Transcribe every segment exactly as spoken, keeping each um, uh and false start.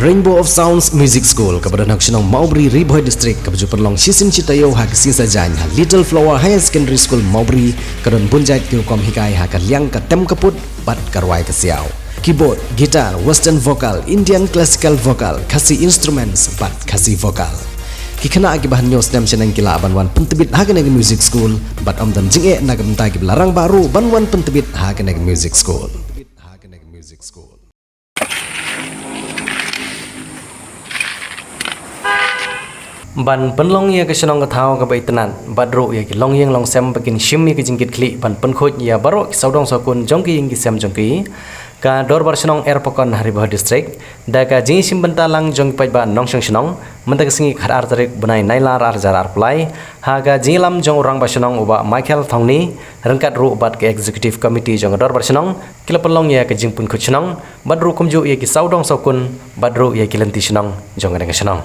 Rainbow of Sounds Music School, kaba don ha ka shnong Mawbri, Ri Bhoi District, kaba ju pynlong shisien shi taïew ha ka sngi Saitjaiñ ha Little Flower Higher Secondary School Mawbri, ka don bun jait ki rukom hikai ha ka liang ka tem ka put bad ka rwai ka siaw. Keyboard, guitar, western vocal, Indian classical vocal, Khasi instruments bad Khasi vocal. Ki khynnah kiba hynñiew snem shaneng ki lah ban wan pyntbit ha kane ka music school bad ym don jingeh na ka bynta kiba la rangbah ruh ban wan pyntbit ha kane ka music school. Ban pynlong ïa ka shnong ka thaw kaba itynnad bad ruh ïa ki longïing longsem ba kin shim ïa ka jingkitkhlieh ban pynkhuid ïa baroh ki sawdong sawkun jong ki ïing ki sem jong ki, ka Dorbar Shnong Erpakon ha Ri Bhoi District, da ka jingïashim bynta lang jong ki paidbah nongshong shnong, mynta ka sngi ka khatar tarik bnai Nailar arhajar arphew lai, ha ka jingïalam jong u Rangbah Shnong u Bah Michael Thongni, ryngkat ruh bad ka Executive Committee jong ka Dorbar Shnong, ki la pynlong ïa ka jingpynkhuid shnong bad ruh kumjuh ïa ki sawdong sawkun bad ruh ïa ki lynti shnong jong kane ka shnong.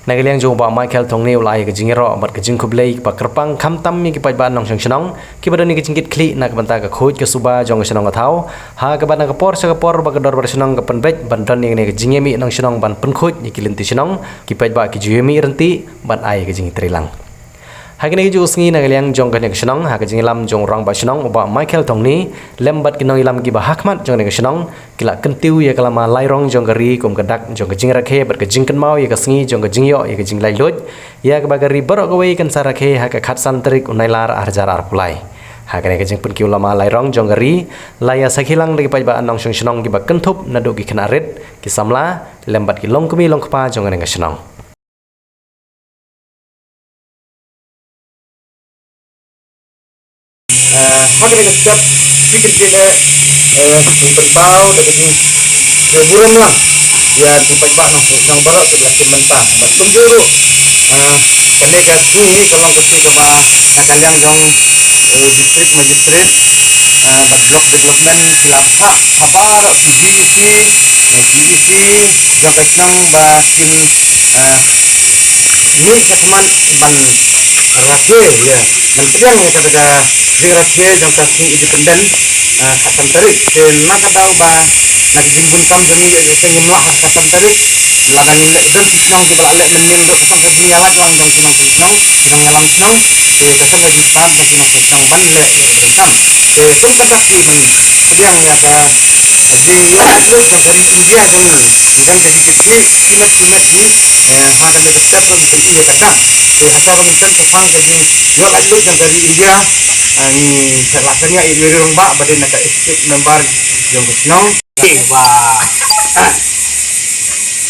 Na ka liang jong u Bah Michael Thongni u la ai ïa ka jingïaroh bad ka jingkhublei kaba kyrpang khamtam ïa ki paidbah nongshong shnong kiba don ïa ka jingkitkhlieh na ka bynta ka khuid ka suba jong ka shnong ka thaw, ha kaba na ka por sha ka por ba ka Dorbar Shnong ka pynbeit ban don ïa kane ka jingïamih nongshong shnong ban pynkhuid ïa ki lynti shnong, ki paidbah ki ju ïamih ryntih bad ai ïa ka jingïatreilang. Ha kane kajuh ka sngi na ka liang jong kane ka shnong, ha ka jingïalam jong u Rangbah Shnong u Bah Michael Thongni lem bad ki nongïalam kiba ha khmat jong kane ka shnong, ki la kyntiew ïa ka lama lairong jong ka ri kum ka dak jong ka jingrakhe bad ka jingkynmaw ïa ka sngi jong ka jingïoh ïa ka jinglaitluid, ïa kaba ka ri baroh kawei kan sa rakhe ha ka khatsan tarik u Nailar arhajar arphew lai. Ha kane ka jingpynkiew lama lairong jong ka ri la ïa sakhi lang da ki paidbah nongshong shnong kiba kynthup naduh ki khynnah rit, ki samla lem bad ki longkmie longkpa jong kane ka shnong. Eh, ha kane ka step, phi kyntait eh, eh, pynpaw da ka jing, eh, burom lang ïa ki paidbah nongshong shnong baroh kiba la shim bynta. Bad kumjuh ruh, eh, kane ka sngi ka long ka sngi kaba na ka liang jong, eh, district magistrate, eh, bad block development ki la phah ha baroh ki D D C, eh, D E C jong ka shnong ba kin, eh, mih shakhmat ban rakhe, ïa, ban pdiang ïa kata ka jingrakhe jong ka sngi independent, eh, khatsan tarik. Te na ka daw ba na ka jingbun kam jong ngi ïa ka sngi ngim lah ha khatsan tarik, lada ngin leh don ki shnong kiba la leh mynnin ruh ka shong ka jingïalait lang jong ki nongshong shnong, ki nongïalam shnong. Te ka shong ka jingstad jong ki nongshong shnong ban leh ïa kata ka kam. Te kum kata hi ban pdiang ïa ka jingïalait jong ka ri India jong ngi. Ngi don ka jingkitkhlieh shimet shimet hi, eh, ha kane ka step ruh ngi pyni ïa kata. Te hata ruh ngi sngewthuh shaphang ka jingïalait jong ka ri India, eh, ngi sa lah shaniah ïa i rangbah ba dei na ka executive member jong ka shnong. Ba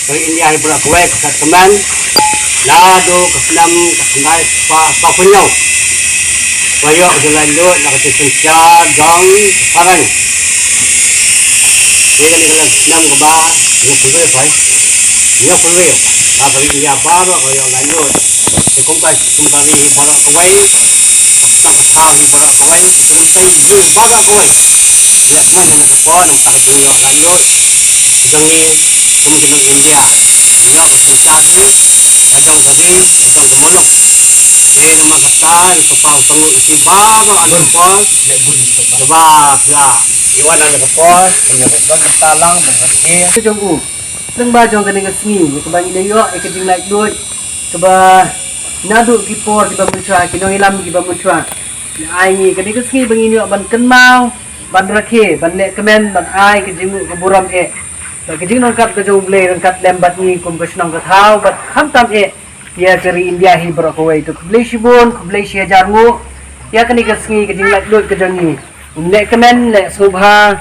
ka ri India hi baroh kawei ka kmen naduh ka snem ka khyndai spah sawphew hynñiew. Ba ïoh ka jinglaitluid na ka jingsynshar jong ka phareng. Ïa kane ka long ka snem kaba hynñiewphew wei, hynñiewphew wei ba ka ri India baroh ka ïoh laitluid. Te kumta kumta ri hi baroh kawei, ka shnong ka thaw hi baroh kawei, ka jingïaseng ïing baroh kawei. Leh bun ha kane ka por, nangta ka jingïoh laitluid jong ngi kum ki nong India. Ngi ïoh ka jingshah ïing la jong ka ri, la jong ka muluk. Te namar kata i Papa u Tnguh i baroh ha kane ka por, leh bun, kaba phi la ïoh ha kane ka por, ban ïoh don bynta lang, ban ïoh ka jong u. Lyngba jong kane ka sngi, ïa kaba ngi la ïoh ïa ka jinglaitluid kaba naduh ki por kiba mynshuwa, ki nongïalam kiba mynshuwa. Ngi ai ngi kane ka sngi ba ngin ïoh ban kynmaw, ban rakhe, ban leh kmen, ban ai ka jingnguh ka burom eh bad ka jingnangkat ka jong U Blei ryngkat lem bad ngi kum ka shnong ka thaw bad khamtam eh ïa ka ri India hi baroh kawei. To khublei shibun, khublei shihajar nguh ïa kane ka sngi ka jinglaitluid ka jong ngi. Ngin leh kmen, leh sngewbha,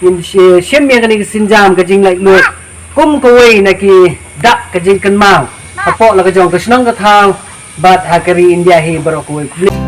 ngin shi-, shim ïa kane ka sienjam ka jinglaitluid kum kawei na ki dak ka jingkynmaw hapoh la ka jong ka shnong ka thaw bad ha ka ri India hi baroh kawei. Khublei.